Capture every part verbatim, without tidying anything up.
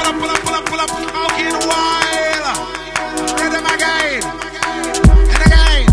Pull up, pull up, pull up, pull up, pull up. Fucking wild. Rhythm again. And again.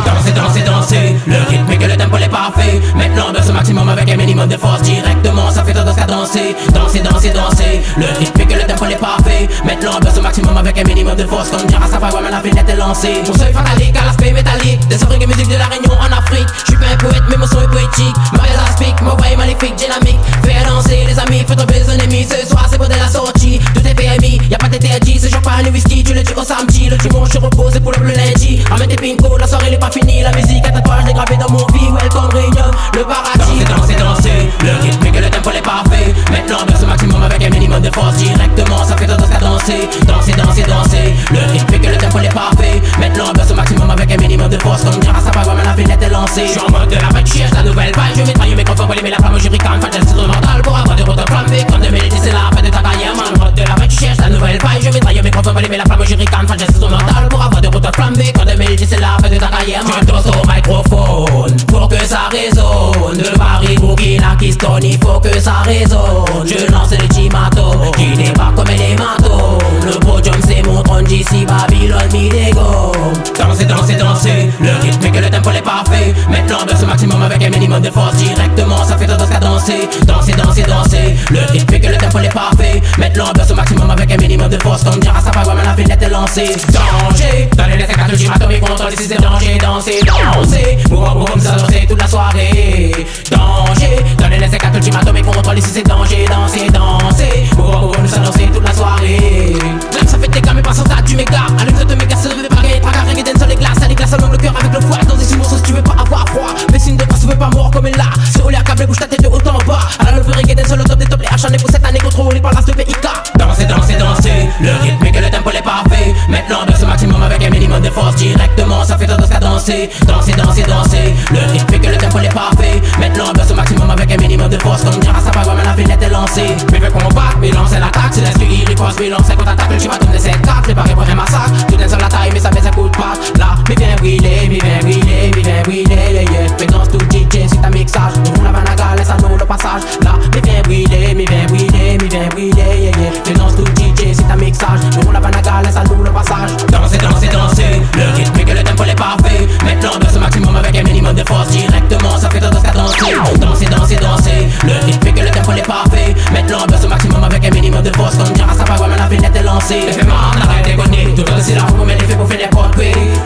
Dansé, dansé, dansé, le rythme et le tempo lé parfé. Mèt lanbians au maximum avec un minimum de force. Directement, sa fé tandans à danser. Dansé, dansé, dansé, le rythme et le tempo lé parfé. Mèt lanbians au maximum avec un minimum de force. Comme dira Safa, ouais, mé la fenêtre est lancée. Mon son est fatalique à l'aspect métallique. Des oreilles de musique de la Réunion en Afrique. Je suis pas un poète, mais mon son est poétique. Ma belle aspic, ma voix est maléfique, dynamique. Fais danser les amis, fais tomber les ennemis. Ce soir, c'est pour de la sortie. Tout est permis, y a pas d'interdit. Ce jour, pas le whisky, tu le dis au samedi. Le dimanche, je repose et pour le lundi. Ramène tes pinko, la soirée n'est pas finie. La musique est à toi, je l'ai gravée dans mon vie. Welcome Réunion, le paradis. Dansé, dansé, dansé. Le rythme et le tempo lé parfé. Mèt lanbians au maximum avec un minimum de force. Directement, sa fé tandans à danser. Dansé, dansé, dansé. Le rythme et le tempo lé parfé. Mèt lanbians au maximum avec un minimum de force. Comme dira Safa, ouais, mé la fenêtre est lancée. Je suis en mode de la vague, tu cherches la nouvelle vague. Je mitraille au microphone, volume et la flamme, je ricane. Fais un geste instrumental pour avoir des retours flambés. Comme deux mille dix, c'est la fin de ta carrière, man. En mode de la vague, tu cherches la nouvelle vague. Je mitraille au microphone, volume et la flamme, je ricane. Fais un geste instrumental pour avoir des retours flambés. Comme deux mille dix, c'est la fin de ta carrière, man. Je danse au microphone pour que ça résonne. De Paris, Burkina, Kingston, il faut que ça résonne. Je lance les ultimatums qui débarquent comme les hématomes. Le podium, c'est mon trône, d'ici Babylone, mi dégomme. Dansé, dansé, dansé, le rythme et le tempo lé parfé. Mèt lanbians au maximum avec un minimum de force. Directement, sa fé tandans à danser. Dansé, dansé, dansé, le rythme et le tempo lé parfé. Mèt lanbians au maximum avec un minimum de force. Comme dira Safa, ouais, mé la fenêtre est lancée. Danger, dans les laissés cartouches, ultimatum et contrôle, ici c'est danger, danser, danser. Mouvement, mouvement, nous allons danser toute la soirée. Danger, dans les laissés cartouches, ultimatum et contrôle, ici c'est danger, danser, danser. Mouvement, mouvement, nous allons danser toute la soirée. Là, ça fait des gammes, mais pas sans date du méga. Allume cette méga, c'est le débarqué. Pas carré, dans les glaces, à les glaces, allume le cœur avec le foie. Dans des morceaux, si tu veux pas avoir froid. Mais signe de toi, si tu veux pas mort comme là. C'est au lait à câble, bouge ta tête de haut en bas. À la levée, reggae, dans le top des top, les acharnés pour cette année, contrôlé par l'as de P I K. Dansé, dansé, dansé, le rythme et le tempo lé parfé. Mèt lanbians au maximum avec un minimum de force. Directement, sa fé tandans à danser. Dansé, dansé, dansé, le rythme et le tempo lé parfé. Mèt lanbians au maximum avec un minimum de force. Comme dira Safa, ouais, mé la fenêtre est lancée. Mi vé konbat, mi lans l'atak. Si l'instru i riposte, mi lans in contre-attaque. Ultimatum de sept quatre, préparé pour un massacre. Tout un seul la taille, mais ça baisse un coup de patte. Là, mi vien brilé, mi vien brilé, mi vien brilé, yeah, yeah. Fais danser tout D J, si t'as mixage. Nous roule la vanaga, laisse à nous le passage. Là, mi vien brilé, mi vien brilé, mi vien brilé, yeah, yeah. Fais danser tout D J, si t'as mixage. Nous roule la vanaga, laisse à nous le passage. Dansé, dansé, dansé, le rythme et le tempo lé parfait. Mèt lanbians au maximum avec un minimum de force. Directement, sa fé tandans à danser. Dansé, dansé, dansé, le rythme et le tempo lé parfait. Mèt lanbians au maximum avec un minimum de force. Comme dira Safa, ouais, mé la fenêtre est lancée. L'effet man, arrête déconner. Tout le temps, c'est la roue, mais l'effet pour faire n'importe quoi.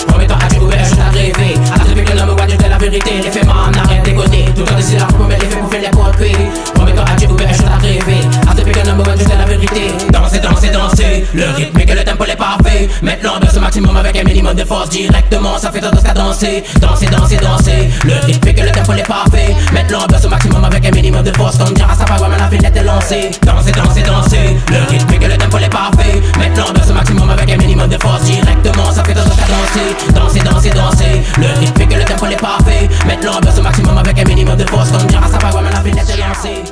Promets-toi à Dieu, ouvert, je t'ai rêvé. À la triple de l'homme, ouais, je t'ai la vérité. L'effet man, arrête déconner. Tout le temps, c'est la roue, mais l'effet pour faire n'importe quoi. Promets-toi à Dieu, ouvert, je t'ai rêvé. À triple de l'homme, ouais, je t'ai la vérité. Dansé, dansé, dansé, le rythme et le tempo lé parfait. Mèt lanbians au maximum avec un minimum de force. Directement, sa fé tandans à danser. Dansé, dansé, dansé, le rythme et le tempo lé parfait. Mèt lanbians au maximum avec un minimum de force. Comme dira Safa, ouais, mé la fenêtre est lancée. Dansé, dansé, dansé, le rythme et le tempo lé parfait. Mèt lanbians au maximum avec un minimum de force. Directement, sa fé tandans à danser. Dansé, dansé, dansé, le rythme et le tempo lé parfait. Mèt lanbians au maximum avec un minimum de force. Comme dira Safa, ouais, mé la fenêtre est lancée.